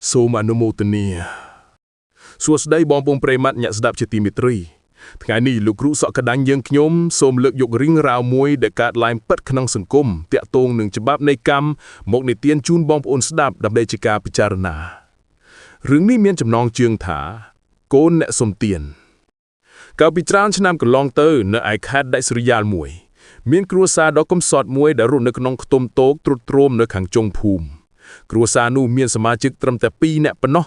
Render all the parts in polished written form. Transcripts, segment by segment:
សូមអនុមោទនាសួស្តីបងប្អូនប្រិយមិត្តអ្នកស្ដាប់ជាទីមេត្រីថ្ងៃនេះលោកគ្រូសក់កដាញ់យើងខ្ញុំសូមលើកយករឿងរ៉ាវមួយដែលកើតឡើងពិតក្នុងសង្គមតាក់ទងនឹងច្បាប់នៃកម្មមកនិទានជូនបងប្អូនស្ដាប់ដើម្បីជាការពិចារណារឿងនេះមានចំណងជើងថាកូនអ្នកសុំទានកាលពីច្រើនឆ្នាំកន្លងទៅនៅឯខេត្តដាច់ស្រយាលមួយមានគ្រួសារដ៏កំសត់មួយដែលរស់នៅក្នុងខ្ទមតូកទ្រុឌទ្រោមនៅខាងចុងភូមិ គ្រួសារនោះមានសមាជិកត្រឹមតែ2នាក់ប៉ុណ្ណោះ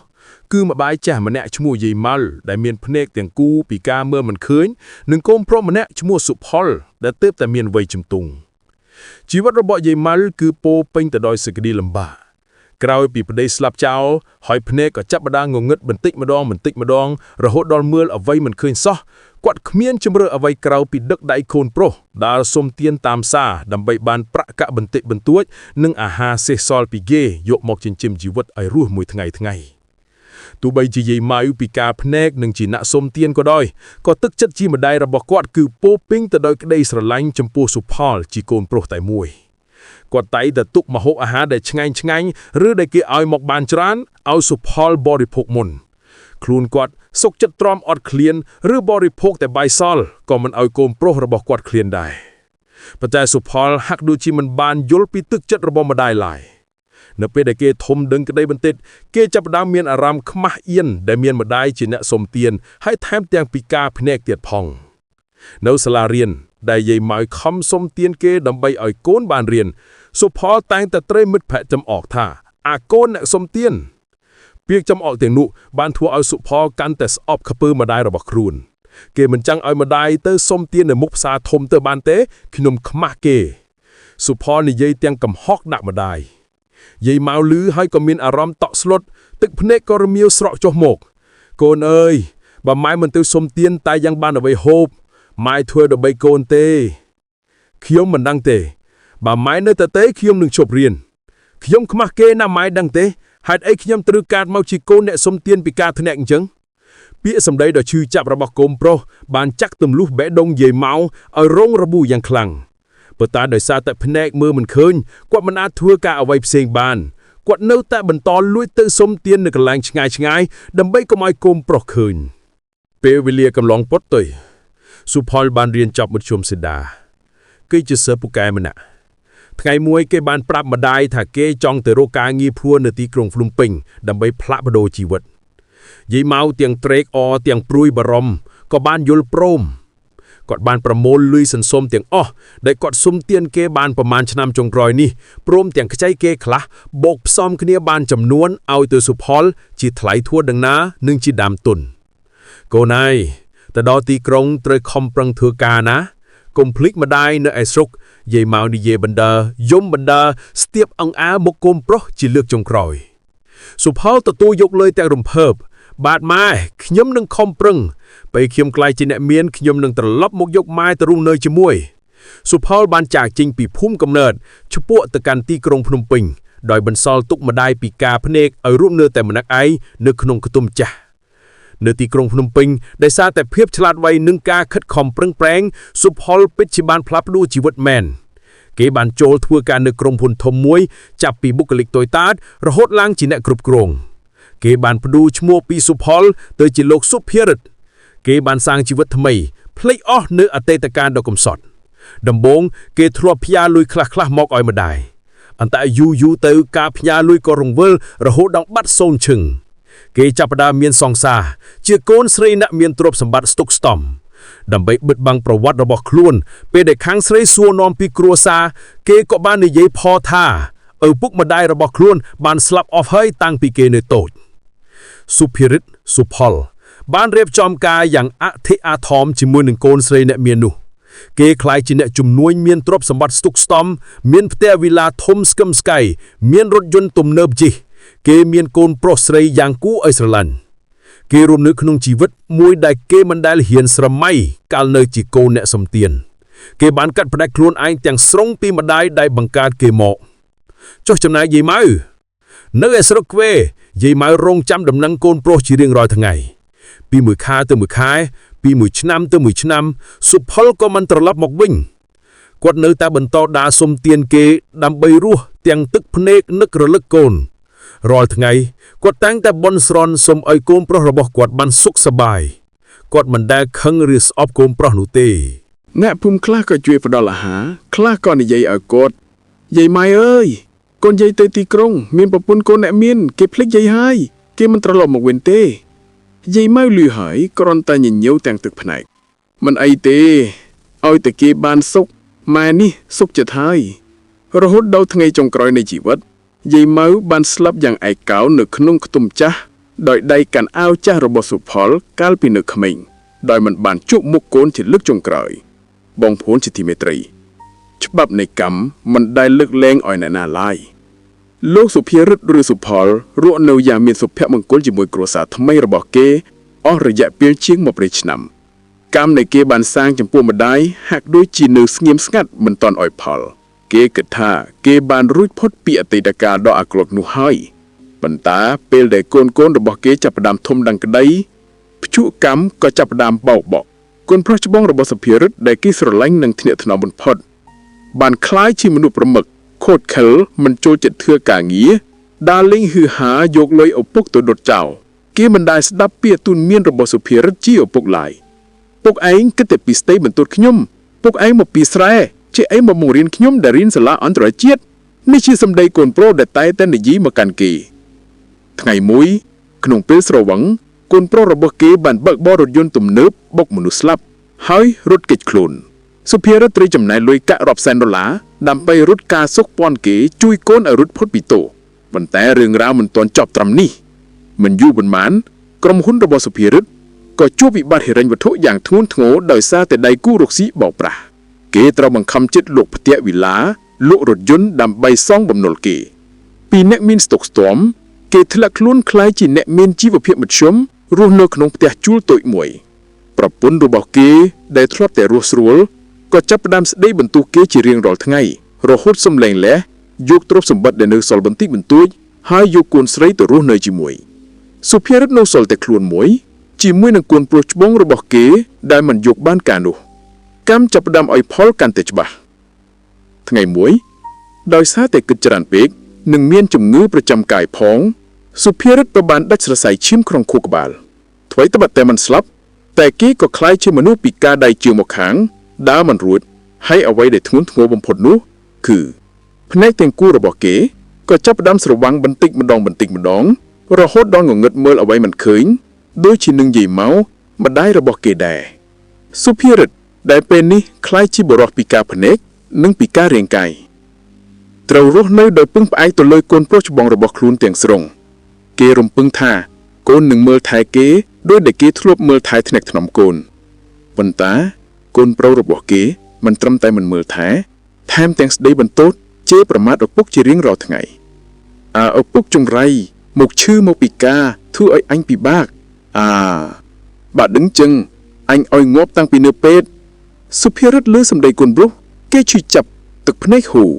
គឺម្បាយចាស់ម្នាក់ឈ្មោះយាយម៉ាល់ដែលមានភ្នែកទាំងគូពីការមើលមិនឃើញនិងកូនប្រុសម្នាក់ឈ្មោះសុផលដែលទើបតែមានវ័យជំទង់ជីវិតរបស់យាយម៉ាល់គឺពោរពេញទៅដោយសេចក្តីលំបាកក្រោយពីប្តីស្លាប់ចោលហើយភ្នែកក៏ចាប់ផ្ដើមងងឹតបន្តិចម្ដងបន្តិចម្ដងរហូតដល់មើលអ្វីមិនឃើញសោះគាត់គ្មានជម្រើសអ្វីក្រៅពីដឹកដៃកូនប្រុសដើរសុំទានតាមផ្សារដើម្បីបានប្រាក់កាក់បន្តិចបន្តួចនិងអាហារសេសសល់ពីគេយកមកចិញ្ចឹមជីវិតឲ្យរស់មួយថ្ងៃថ្ងៃទោះបីជាយាយម៉ៅពីការភ្នែកនិងជាអ្នកសុំទានក៏ដោយក៏ទឹកចិត្តជាម្ដាយរបស់គាត់គឺពោរពេញទៅដោយក្តីស្រឡាញ់ចំពោះសុផលជាកូនប្រុសតែមួយគាត់តែងតែទុកម្ហូបអាហារដែលឆ្ងាញ់ឆ្ងាញ់ឬដែលគេឲ្យមកបានច្រើនឲ្យសុផលបរិភោគមុនខ្លួនគាត់សុកចិត្តទ្រាំអត់ឃ្លានឬបរិភោគតែបាយសល់ក៏មិនឲ្យកូនប្រុសរបស់គាត់ឃ្លានដែរប៉ុន្តែសុផលហាក់ដូចជាមិនបានយល់ពីទឹកចិត្តរបស់ម្ដាយឡើយនៅពេលដែលគេធំដឹងក្តីបន្តិចគេចាប់ផ្ដើមមានអារម្មណ៍ខ្មាស់អៀនដែលមានម្ដាយជាអ្នកសុំទានហើយថែមទាំងពិការភ្នែកទៀតផងនៅសាលារៀនដែលយាយម៉ៅខំសុំទានគេដើម្បីឲ្យកូនបានរៀនសុផលតែងតែត្រូវមិត្តភក្តិចំអកថាអាកូនអ្នកសុំទានពាក្យចំអកទាំងនោះបានធ្វើឲ្យសុផលកាន់តែស្អប់ខ្ពើម្ដាយរបស់ខ្លួនគេមិនចង់ឲ្យម្ដាយទៅសុំទាននៅមុខផ្សារធំទៅបានទេខ្ញុំខ្មាស់គេសុផលនិយាយទាំងកំហុកដាក់ម្ដាយយាយម៉ៅលឺហើយក៏មានអារម្មណ៍តក់ស្លុតទឹកភ្នែកក៏រមៀវស្រក់ចុះមកកូនអើយបើម៉ែមិនទៅសុំទានតែយ៉ាងបានអ្វីហូបម៉ែធ្វើដើម្បីកូនទេខ្ញុំមិនដឹងទេបើម៉ែនៅតែទេខ្ញុំនឹងជប់រៀនខ្ញុំខ្មាស់គេណាស់ម៉ែដឹងទេហេតុអីខ្ញុំត្រូវកាត់មកជាកូនអ្នកសុំទានពីការធ្នាក់អញ្ចឹងពាក្យសម្ដីដ៏ឈឺចាប់របស់កូនប្រុសបានចាក់ទម្លុះបេះដូងយាយម៉ៅឲ្យរងរបួសយ៉ាងខ្លាំងប៉ុន្តែដោយសារតែភ្នែកមើលមិនឃើញគាត់មិនអាចធ្វើការអ្វីផ្សេងបានគាត់នៅតែបន្តលួចទៅសុំទាននៅកន្លែងឆ្ងាយឆ្ងាយដើម្បីកុំឲ្យកូនប្រុសឃើញពេលវេលាកំឡុងពុតទៅសុផលបានរៀនចប់មធ្យមសិដាគឺជាសិស្សពូកែម្នាក់ថ្ងៃមួយគេបានប្រាប់ម្ដាយថាគេចង់ទៅរកការងារភួរនៅទីក្រុងភ្នំពេញដើម្បីផ្លាស់ប្ដូរជីវិតយាយម៉ៅទាំងត្រេកអរទាំងព្រួយបារម្ភក៏បានយល់ព្រមគាត់បានប្រមូលលុយសន្សំទាំងអស់ដែលគាត់សុំទានគេបានប្រមាណឆ្នាំចុងក្រោយនេះព្រមទាំងខ្ចីគេខ្លះបូកផ្សំគ្នាបានចំនួនឲ្យទៅសុផលជាថ្លៃធួដង្ណានិងជាដើមទុនកូនអើយទៅដល់ទីក្រុងត្រូវខំប្រឹងធ្វើការណាកុំភ្លេចម្ដាយនៅឯស្រុកយាយម៉ៅនិយាយបណ្ដើយំបណ្ដើស្ទាបអង្អើមកកូនប្រុសជាលើកចុងក្រោយសុផលទទួលយកលុយទាំងរំភើបបាទម៉ែខ្ញុំនឹងខំប្រឹងពេលខ្ញុំក្លាយជាអ្នកមានខ្ញុំនឹងត្រឡប់មកយកម៉ែទៅរស់នៅជាមួយសុផលបានចាកចេញពីភូមិកំណើតឆ្ពោះទៅកាន់ទីក្រុងភ្នំពេញដោយបន្សល់ទុកម្ដាយពីការភ្នែកឲ្យរស់នៅតែម្នាក់ឯងនៅក្នុងខ្ទមចាស់នៅទីក្រុងភ្នំពេញដោយសារតែភាពឆ្លាតវៃនិងការខិតខំប្រឹងប្រែងសុផលពិតជាបានផ្លាស់ប្ដូរជីវិតមែនគេបានចូលធ្វើការនៅក្រុមហ៊ុនធំមួយចាប់ពីបុគ្គលិកតូចតាចរហូតឡើងជាអ្នកគ្រប់គ្រងគេបានផ្ដួលឈ្មោះពីសុផលទៅជាលោកសុភារិទ្ធគេបានសាងជីវិតថ្មីភ្លេចអស់នៅអតីតកាលដ៏កំសត់ដំបូងគេធ្លាប់ផ្ញើលុយខ្លះៗមកឲ្យម្ដាយអន្តែយូរយូរទៅការផ្ញើលុយក៏រង្វិលរហូតដល់បាត់សូន្យឈឹងគេចាប់ផ្ដើមមានសង្សារជាកូនស្រីអ្នកមានទ្រព្យសម្បត្តិស្តុកស្តម្ភដើម្បីបិទបាំងប្រវត្តិរបស់ខ្លួនពេលដែលខាងស្រីសួរនាំពីគ្រួសារគេក៏បាននិយាយផថាឪពុកម្ដាយរបស់ខ្លួនបានស្លាប់អស់ហើយតាំងពីគេនៅតូចសុភិរិទ្ធសុផលបានរៀបចំការយ៉ាងអធិអាធមជាមួយនឹងកូនស្រីអ្នកមាននោះគេក្លាយជាអ្នកជំនួញមានទ្រព្យសម្បត្តិស្តុកស្តម្ភមានផ្ទះវីឡាធំស្កឹមស្កៃមានរថយន្តទំនើបជិះគេមានកូនប្រុសស្រីយ៉ាងគួរឲ្យស្រឡាញ់គេរួមនៅក្នុងជីវិតមួយដែលគេមិនដែលហ៊ានស្រមៃកាលនៅជាកូនអ្នកសំទៀនគេបានកាត់ផ្តាច់ខ្លួនឯងទាំងស្រុងពីម្ដាយដែលបង្កើតគេមកចុះចំណែកយាយម៉ៅនៅឯស្រុកខ្វេយាយម៉ៅរងចាំដំណឹងកូនប្រុសជារៀងរាល់ថ្ងៃពីមួយខែទៅមួយខែពីមួយឆ្នាំទៅមួយឆ្នាំសុផលក៏មិនត្រឡប់មកវិញគាត់នៅតែបន្តដើរសុំទានគេដើម្បីរស់ទាំងទឹកភ្នែកនឹករលឹកកូន រាល់ថ្ងៃគាត់តែងតែបន់ស្រន់សុំឲ្យកូនប្រុសរបស់គាត់បានសុខសប្បាយគាត់មិនដែលខឹងឬស្អប់កូនប្រុសនោះទេ អ្នកភូមិខ្លះក៏ជួយផ្ដល់អាហារខ្លះក៏និយាយឲ្យគាត់យាយម៉ៃអើយកូនយាយទៅទីក្រុង មានប្រពន្ធកូនអ្នកមានគេភ្លេចយាយហើយគេមិនត្រឡប់មកវិញទេយាយម៉ៅលឺហើយគ្រាន់តែញញើទាំងទឹកភ្នែកមិនអីទេឲ្យតែគេបានសុខម៉ែនេះសុខចិត្តហើយរហូតដល់ថ្ងៃចុងក្រោយនៃជីវិតយាយម៉ៅបានស្លាប់យ៉ាងឯកោនៅក្នុងខ្ទមចាស់ដោយដៃកាន់អាវចាស់របស់សុផលកាលពីនៅក្មេងដោយមិនបានជួបមុខកូនជាលើកចុងក្រោយ បងប្អូនជាទីមេត្រី ច្បាប់នៃកម្មមិនដែលលើកលែងឲ្យអ្នកណាឡើយលោកសុភារិទ្ធឬសុផលរស់នៅយ៉ាងមានសុភមង្គលជាមួយគ្រួសារថ្មីរបស់គេអស់រយៈពេលជាង20ឆ្នាំ កម្មនៃគេបានសាងចំពោះម្ដាយហាក់ដូចជានៅស្ងៀមស្ងាត់មិនទាន់ឲ្យផល គេគិតថាគេបានរួចផុតពីអតីតកាលដ៏អាក្រក់នោះហើយប៉ុន្តែពេលដែលកូនៗរបស់គេចាប់ផ្ដើមធំដឹងក្តី ព្យុកម្មក៏ចាប់ផ្ដើមបោកបក់កូនប្រុសច្បងរបស់សុភារិទ្ធដែលគេស្រឡាញ់និងធ្នាក់ធ្នមបំផុត បានក្លាយជាមនុស្សប្រមឹកខូចខិលមិនចូលចិត្តធ្វើការងារដើរលេងហឺហាយកលុយឪពុកទៅដុតចោលគេមិនដែលស្ដាប់ពាក្យទូនមានរបស់សុភារិទ្ធជាឪពុកឡើយពុកឯងគិតតែពីស្តីបន្ទោសខ្ញុំពុកឯងមកពីស្រែជាឯងមកបង្រៀនខ្ញុំដែលរៀនសាលាអន្តរជាតិនេះជាសម្ដីកូនប្រុសដែលតែតែនិយាយមកកាន់គេ ថ្ងៃមួយក្នុងពេលស្រវឹងកូនប្រុសរបស់គេបានបើកបររថយន្តទំនើបបុកមនុស្សស្លាប់ហើយរត់គេចខ្លួនសុភារិទ្ធត្រូវចំណាយលុយកាក់រាប់សែនដុល្លារដើម្បីរត់ការសុខពាន់គេជួយកូនឲ្យរត់ផុតពីទោសប៉ុន្តែរឿងរ៉ាវមិនទាន់ចប់ត្រឹមនេះមិនយូរប៉ុន្មានក្រុមហ៊ុនរបស់សុភារិទ្ធក៏ជួបវិបត្តិហិរញ្ញវត្ថុយ៉ាងធ្ងន់ធ្ងរដោយសារតែដៃគូរកស៊ីបោកប្រាស់គេត្រូវបង្ខំចិត្តលក់ផ្ទះវិឡាលក់រថយន្តដើម្បីសងបំណុលគេ ពីអ្នកមានស្តុកស្ទាំគេធ្លាក់ខ្លួនក្លាយជាអ្នកមានជីវភាពមធ្យមរស់នៅក្នុងផ្ទះជួលតូចមួយ ប្រពន្ធរបស់គេដែលធ្លាប់តែរស់ស្រួលក៏ចាប់ផ្ដើមស្ដីបន្ទោសគេជារៀងរាល់ថ្ងៃរហូតសំលែងលះយកទ្រព្យសម្បត្តិដែលនៅសល់បន្តិចបន្តួចហើយយកកូនស្រីទៅរស់នៅជាមួយសុភារិទ្ធនៅសល់តែខ្លួនមួយជាមួយនឹងកូនប្រុសច្បងរបស់គេដែលមិនយកបានការនោះកម្មចាប់ផ្ដើមឲ្យផលកាន់តែច្បាស់ថ្ងៃមួយ ដោយសារតែគិតច្រើនពេកនិងមានជំងឺប្រចាំកាយផងសុភារិទ្ធក៏បានដាច់សរសៃឈាមក្នុងខួរក្បាលថ្វីត្បិតតែមិនស្លាប់តែគេក៏ក្លាយជាមនុស្សពិការដៃជើងមកខាងដើរមិនរួចហើយអ្វីដែលធ្ងន់ធ្ងរបំផុតនោះគឺភ្នែកទាំងគូរបស់គេក៏ចាប់ផ្ដើមស្រវាំងបន្តិចម្ដងបន្តិចម្ដងរហូតដល់ងងឹតមើលអ្វីមិនឃើញដូចជានឹងយាយម៉ៅម្ដាយរបស់គេដែរសុភារិទ្ធដែលពេលនេះក្លាយជាបុរសពិការភ្នែកនិងពិការរាងកាយ ត្រូវរស់នៅដោយពឹងផ្អែកទៅលើកូនប្រុសច្បងរបស់ខ្លួនទាំងស្រុងគេរំពឹងថាកូននឹងមើលថែគេដោយដែលគេធ្លាប់មើលថែធ្នាក់ធ្នមកូនប៉ុន្តែកូនប្រុសរបស់គេមិនត្រឹមតែមិនមើលថែថែមទាំងស្ដីបន្ទោសជេរប្រមាថឪពុកជារៀងរាល់ថ្ងៃអើឪពុកចង្រៃមកឈឺមកពិការធ្វើឲ្យអញពិបាកអាបើដឹងចឹងអញឲ្យងាប់តាំងពីនៅពេទ្យសុភារិទ្ធលើសម្ដីកូនប្រុសគេឈឺចាប់ទឹកភ្នែកហូរ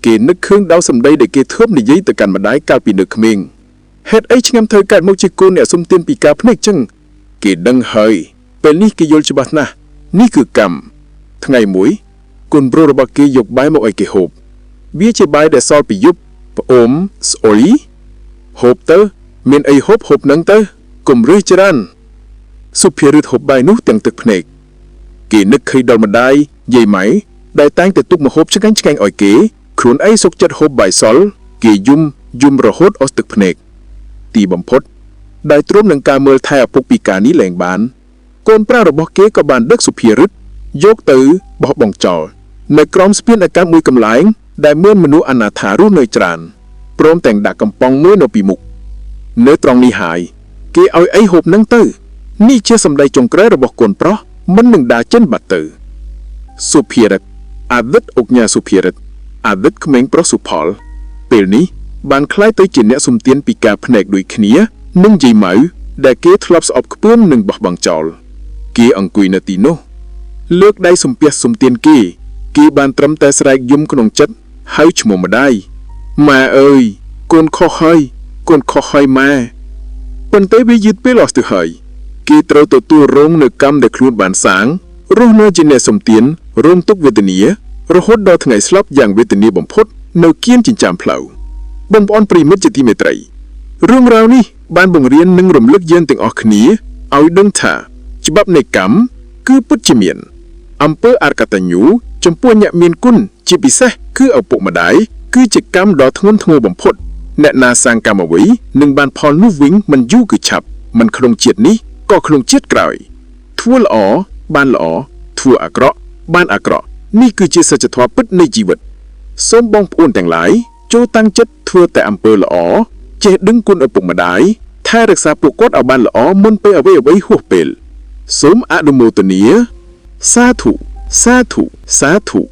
គេនឹកឃើញដល់សម្ដីដែលគេធ្លាប់និយាយទៅកាន់ម្ដាយកាលពីនៅក្មេងហេតុអីឆ្នាំធ្វើកើតមកជាកូនអ្នកសុំទានពីការភ្នែកចឹងគេដឹងហើយពេលនេះគេយល់ច្បាស់ណាស់នេះគឺកម្មថ្ងៃមួយកូនប្រុសរបស់គេយកបាយមកឲ្យគេហូបវាជាបាយដែលសល់ពីយប់ប្អូមស្អុយហូបទៅ មានអីហូបហូបនឹងទៅកុំរើសច្រើនសុភារិទ្ធហូបបាយនោះទាំងទឹកភ្នែក គេនឹកឃើញដល់ម្ដាយយាយម៉ៃដែលតែងតែទុកម្ហូបឆ្ងាញ់ឆ្ងាញ់ឲ្យគេខ្លួនឯងសុខចិត្តហូបបាយសល់គេយំយំរហូតអស់ទឹកភ្នែកទីបំផុតដែលទ្រាំនឹងការមើលថែឪពុកពិការនេះលែងបានកូនប្រារបស់គេក៏បានដឹកសុភារិទ្ធយកទៅបោះបង់ចោលនៅក្រោមស្ពានអាកាសមួយកន្លែងដែលមានមនុស្សអនាថារស់នៅច្រើនព្រមទាំងដាក់កំប៉ុងមួយនៅពីមុខនៅត្រង់នេះហើយគេឲ្យអីហូបនឹងទៅនេះជាសម្ដីចុងក្រោយរបស់កូនប្រុសមិននឹងដើរចេញបាត់ទៅ សុភារិទ្ធអតីតឧកញ៉ាសុភារិទ្ធអតីតក្មេងប្រុសសុផល ពេលនេះបានក្លាយទៅជាអ្នកសុំទានពីការភ្នែកដូចគ្នានិងយាយម៉ៅដែលគេធ្លាប់ស្អប់ខ្ពើមនិងបោះបង់ចោលគេអង្គុយនៅទីនោះ លើកដៃសំពះសុំទានគេ គេបានត្រឹមតែស្រែកយំក្នុងចិត្តហៅឈ្មោះម្ដាយម៉ែអើយកូនខុសហើយកូនខុសហើយម៉ែប៉ុន្តែវាយឺតពេលអស់ទៅហើយ គេត្រូវទទួលរងនៅកម្មដែលខ្លួនបានសាងរស់នៅជាអ្នកសំទានរងទុក្ខវេទនារហូតដល់ថ្ងៃស្លាប់យ៉ាងវេទនាបំផុតនៅគៀនចិញ្ចើមផ្លូវ។ បងប្អូនប្រិយមិត្តជាទីមេត្រីរឿងរ៉ាវនេះបានបង្រៀននិងរំលឹកយើងទាំងអស់គ្នាឲ្យដឹងថាច្បាប់នៃកម្មគឺពិតជាមានអំពើអកតញ្ញូចំពោះអ្នកមានគុណជាពិសេសគឺឪពុកម្ដាយគឺជាកម្មដ៏ធ្ងន់ធ្ងរបំផុតអ្នកណាសាងកម្មអ្វីនឹងបានផលនោះវិញមិនយូរគឺឆាប់មិនក្នុងជាតិនេះក៏ក្នុងជាតិក្រោយធ្វើល្អបានល្អធ្វើអាក្រក់បានអាក្រក់នេះគឺជាសច្ចធម៌ពិតនៃជីវិតសូមបងប្អូនទាំងឡាយចូលតាំងចិត្តធ្វើតែអំពើល្អចេះដឹងគុណឪពុកម្ដាយថែរក្សាពួកគាត់ឲ្យបានល្អមុនពេលអ្វីៗហួសពេលសូមអនុមោទនាសាធុសាធុសាធុ។